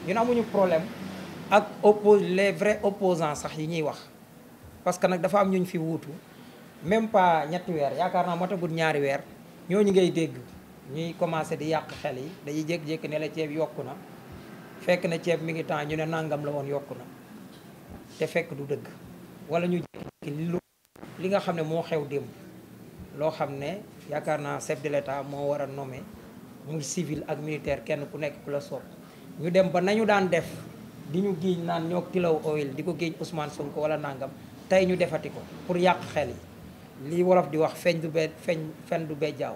ñun amuñu problème ak les vrais opposants sax yi ñuy wax parce que nag dafa am ñu fi wuutu même pas ñetti weer yaakaar naa matagul ñaari weer ñooñu ngay dégg ñuy commencé di yàq xel yi dañuy jékki-jékki ne la ceeb yokku na fekk na ceeb mi ngi temps ñu ne nangam la woon yokku na te fekk du dëgg wala ñu jékki-jékki li nga xam ne moo xew démb loo xam ne yaakaar naa chef de l'état moo war a nommer muy civil ak militaire kenn ku nekk ku la soob ñu dem ba nañu daan def di ñu giiñ naan ñoo Tullow Oil di ko giiñ Ousmane Sonko wala nangam tey ñu defati ko pour yàq xel yi li wolof di wax feeñ du be fen du be jaaw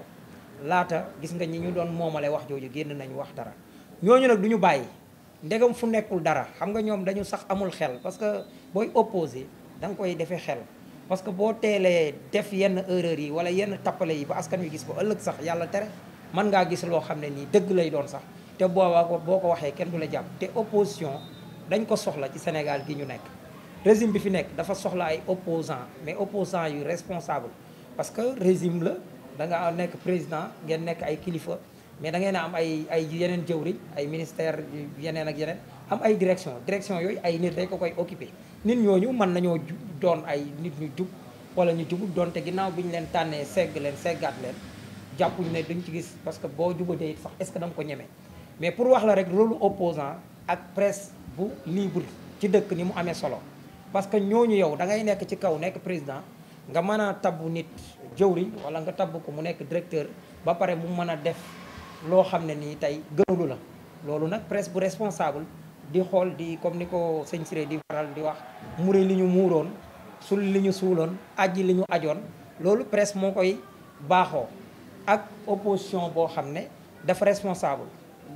laata gis nga ñi ñu doon moomale wax jooju génn nañu wax dara ñooñu nag du ñu bàyyi ndegam fu nekkul dara xam nga ñoom dañu sax amul xel parce que booy opposé da nga koy defee xel parce que boo teelee def yenn erreur yi wala yenn tappale yi ba askan wi gis ko ëllëg sax yàlla tere mën ngaa gis loo xam ne nii dëgg lay doon sax te boobaa boo ko waxee kenn du la jàpp te opposition dañ ko soxla ci Sénégal gi ñu nekk régime bi fi nekk dafa soxla ay opposants mais opposants yu responsable parce que régime la da nga nekk président ngeen nekk ay kilifa mais da ngeen a am ay yeneen jëwriñ ay ministère yeneen ak yeneen am ay direction yooyu ay nit rek ko koy occupé nit ñooñu mën nañoo doon ay nit ñu jub wala ñu jubul doonte ginnaaw bi ñu leen tànnee seggaat leen jàppuñu ne duñ ci gis parce que boo jubadee sax est-ce que da nga ko ñeme mais pour wax la rek rôle opposant ak presse bu libre ci dëkk ni mu amee solo parce que ñooñu yow da ngay nekk ci kaw nekk président nga mën a tabbu nit jëwriñ wala nga tabb ko mu nekk directeur ba pare mu mën a def loo xam ne nii tey gënalu la loolu nag presse bu responsable di xool di comme ni ko sëñ Siré di faral di wax muri li ñu muuroon sul li ñu suuloon aji li ñu ajoon loolu presse moo koy baaxoo ak opposition boo xam ne dafa responsable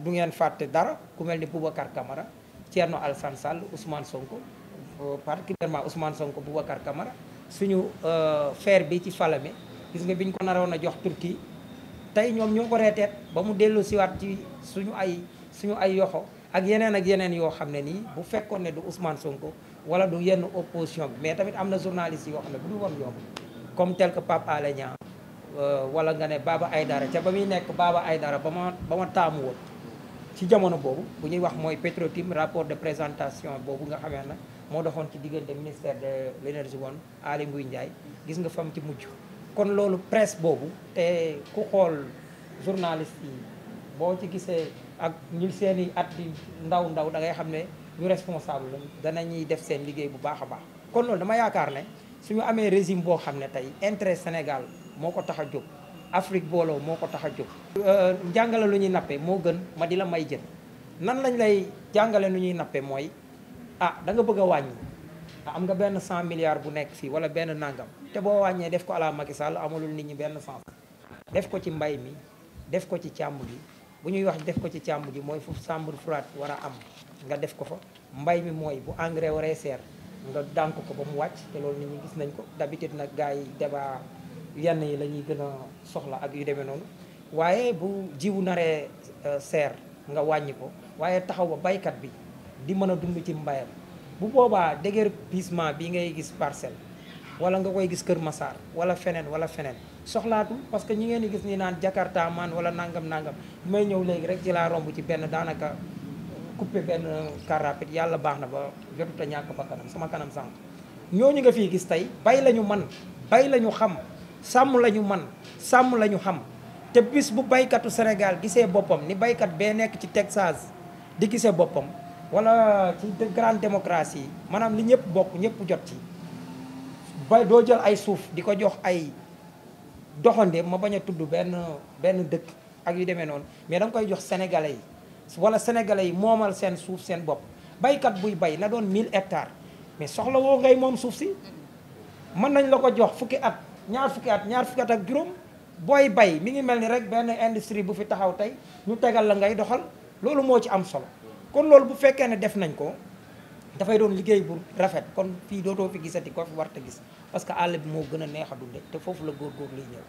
du ngeen fàtte dara ku mel ni Boubacar Camara Thierno Alassane Sall Ousmane Sonko particulièrement Ousmane Sonko Boubacar Camara suñu feer bi ci Falémé gis nga biñ ko naroon a jox Turquie tey ñoom ñoo ko reeteet ba mu dellu siwaat ci suñu ay yoxo ak yeneen yoo xam ne nii bu fekkoon ne du Ousmane Sonko wala du yenn opposition bi mais tamit am na journaliste yoo xam ne bu dul woon yomb comme tel que Pape Alé Niang wala nga ne Baba Aydara ca ba muy nekk Baba Aydara ba ma taamu woon ci jamono boobu bu ñuy wax mooy Petro-Tim rapport de présentation boobu nga xamee na moo doxoon ci diggante ministère de l'énergie woon Aly Ngouille Ndiaye gis nga fam ci mujj kon loolu presse boobu te ku xool journaliste yi boo ci gisee ak ñu seeni at di ndaw da ngay xam ne ñu responsable danañuy def seen liggéey bu baax a baax kon loolu dama yaakaar ne suñu amee régime boo xam ne tey intérêt Sénégal moo ko tax a jóg Afrique booloo moo ko tax a jóg jàngale lu ñuy nappe moo gën ma di la may jën nan lañ lay jàngale lu ñuy nappe mooy da nga bëgg a wàññi am nga benn 100 milliards bu nekk fii wala benn nangam te boo wàññee def ko à la Macky Sall amalul nit ñi benn sens def ko ci mbay mi def ko ci càmm gi bu ñuy wax def ko ci càmm gi mooy fu chambre froide war a am nga def ko fa mbay mi mooy bu engrais waree seer nga dànk ko ba mu wàcc te loolu nit ñi gis nañ ko d'habitude nag gars yi débat yenn yi la ñuy gën a soxla ak yu demee noonu waaye bu jiwu naree seer nga wàññi ko waaye taxaw ba baykat bi di mën a dund ci mbayam bu boobaa déguerpissement bi ngay gis Parcelles wala nga koy gis Kër Massar wala feneen soxlaatu parce que ñi ngeen di gis ni naan Jakarta man wala nangam may ñëw léegi rek ci laa romb ci benn daanaka coupé benn car rapide yàlla baax na ba jotut a ñàkk ba kanam sama kanam sànq ñooñu nga fii gis tey bay la ñu man bay la ñu xam sàmm la ñu man sàmm la ñu xam te bis bu baykatu Sénégal gisee boppam ni baykat bee nekk ci Texas di gisee boppam wala ci grande démocratie yi maanaam li ñëpp bokk ñëpp jot ci bay doo jël ay suuf di ko jox ay doxande ma bañ a tudd benn dëkk ak yu demee noonu mais da nga koy jox sénégalais yi wala sénégalais yi moomal seen suuf seen bopp baykat buy bay na doon 1000 hectares mais soxla woo ngay moom suuf si mën nañ la ko jox fukki at ñaar fukki at ak juróom booy bay mi ngi mel ni rek benn industrie bu fi taxaw tey ñu tegal la ngay doxal loolu moo ci am solo kon loolu bu fekkee ne def nañ ko dafay doon liggéey bu rafet kon fii dootoo fi gisati ko fi war te gis parce que àll bi moo gën a neex a dunde te foofu la góor liy ñëw